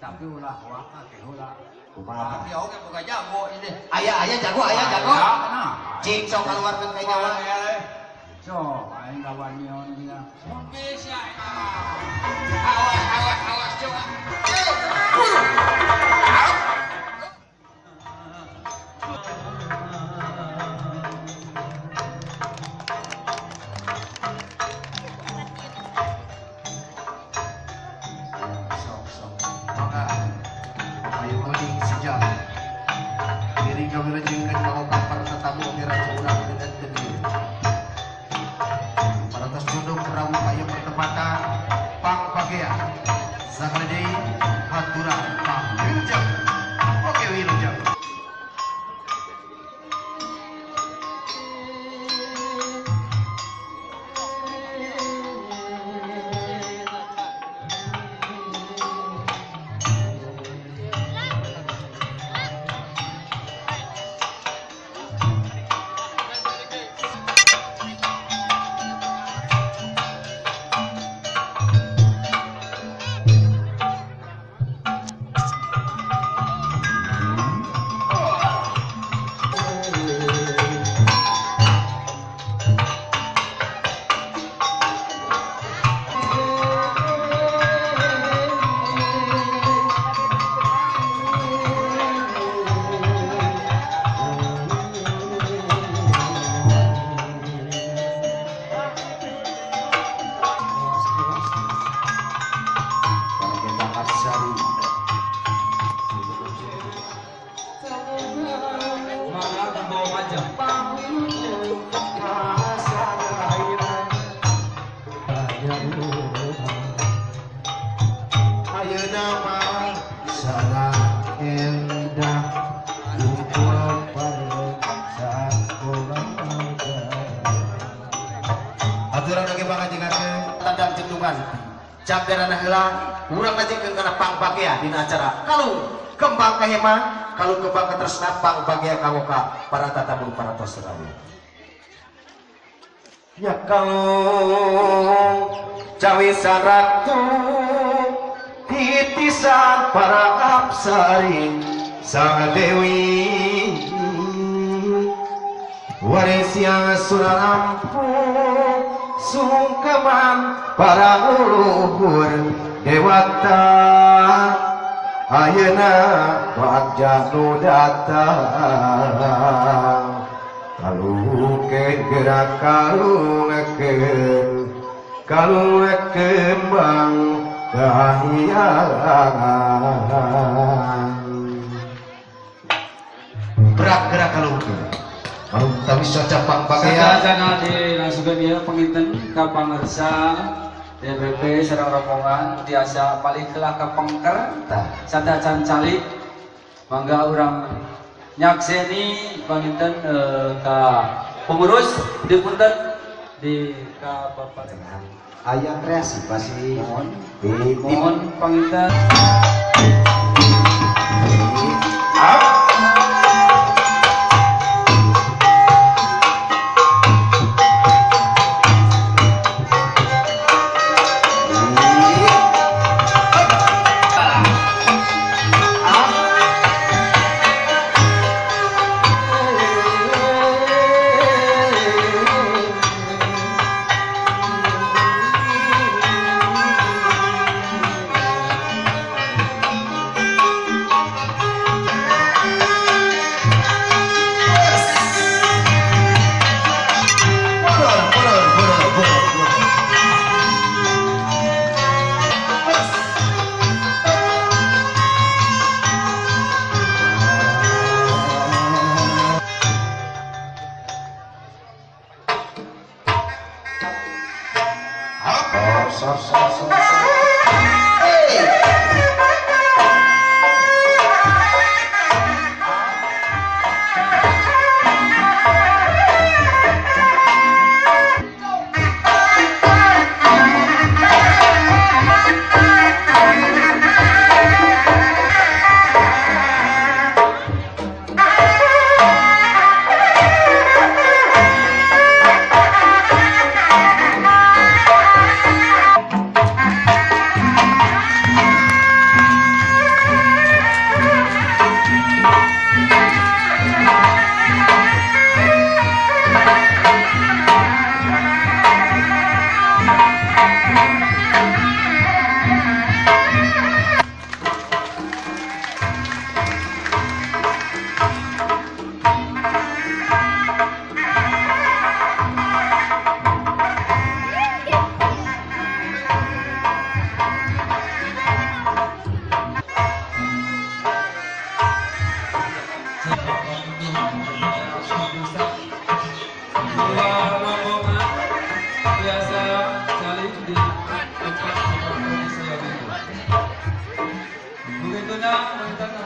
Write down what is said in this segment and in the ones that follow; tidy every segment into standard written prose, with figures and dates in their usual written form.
Tapi ulah waka ke ulah. Kumaha? Tapi oge boga jago ini. Aya jago, aya jago. Cing sok kaluarkeun ka nyawa. Sok aing lawan nyeon dina. Bisa. Awas awas awas coba. Camperan heula urang ngajengkeun kana pangpakea dina acara kalung kembang kahema kalung kembang katresna pangpakea kanggo ka para tatamu para tos rawuh. Ya kalung cawisan ratu titisan para apsari sang dewi waris yang suralampu sungkeman para leluhur dewata ayeuna bagja nu datang kalungkeun gerak kalungkeun kalung kembang kahyangan berak gerak kalungkeun kalung tapi capang pakaian sadayana dilangsungkeun ieu panginten ka pangersa DPP sareng rombongan tiasa palih kelah ka pengker sadacan calik mangga urang nyakseni panginten ka pengurus di punten di ka bapak aya kreasi pasti mohon mohon panginten.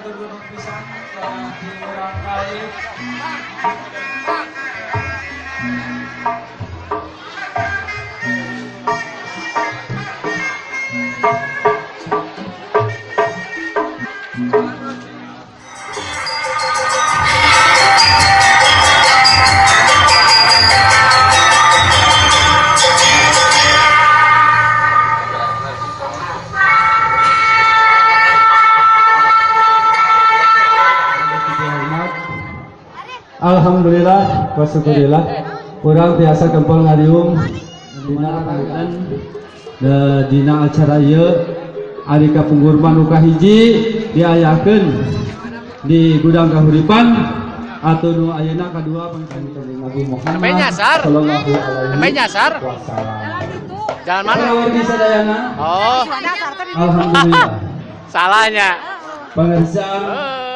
hatur nuhun pisan ka urang kali. Alhamdulillah, wasyukurillah. Urang biasa kempol ngariung dina panginten dina acara ieu ari kapungkur mah nu kahiji diayakeun di gudang kahuripan atau nu ayeuna kadua panginten Nabi Muhammad sallallahu alaihi wasallam. Jalan mana? Oh. Alhamdulillah. Salahnya. Pemirsa,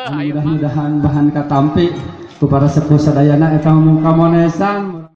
mudah-mudahan bahan katampi ku para sepuh sadayana eta mung kamonesan. Ah!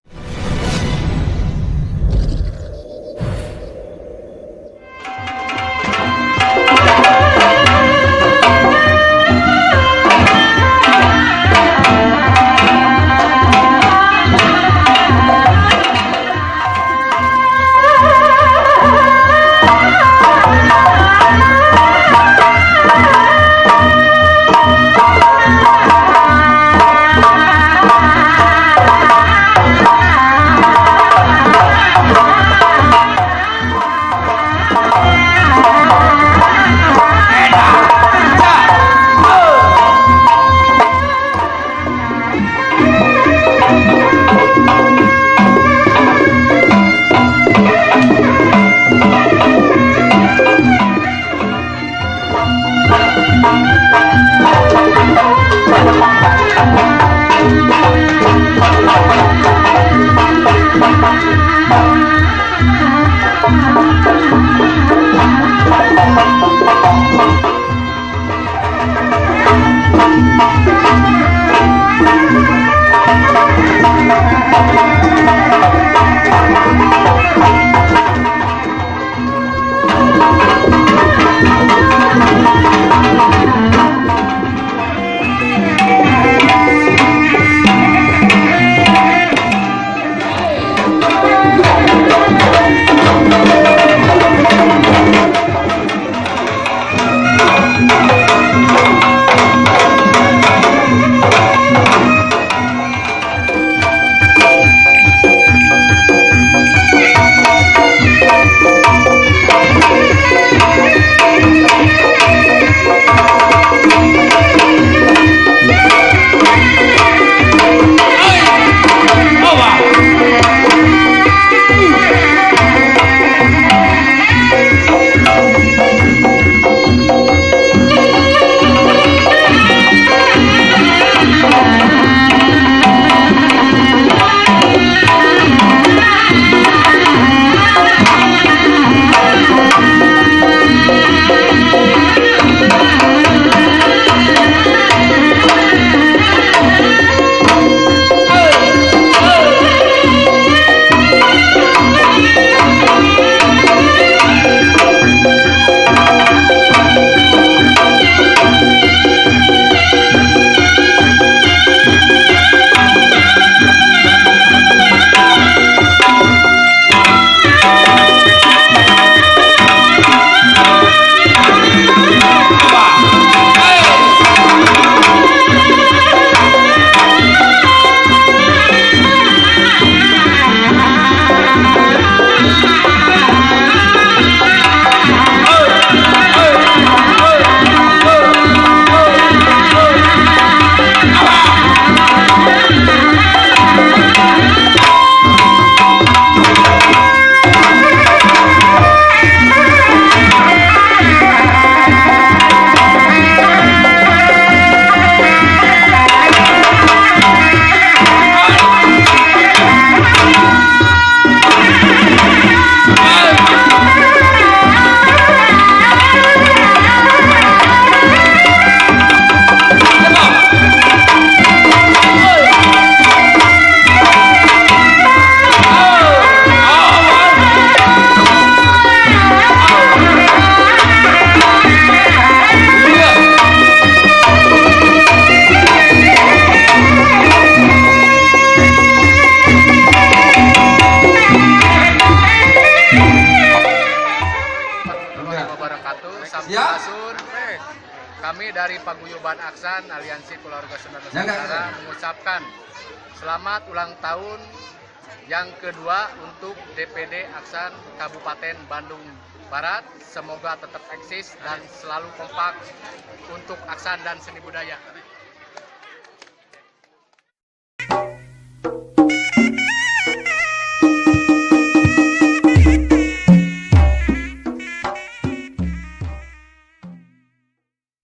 Wabarakatuh. Sampurasun. Kami dari Paguyuban Aksan Aliansi Keluarga Sunda Nusantara mengucapkan selamat ulang tahun yang kedua untuk DPD Aksan Kabupaten Bandung Barat. Semoga tetap eksis dan selalu kompak untuk Aksan dan seni budaya.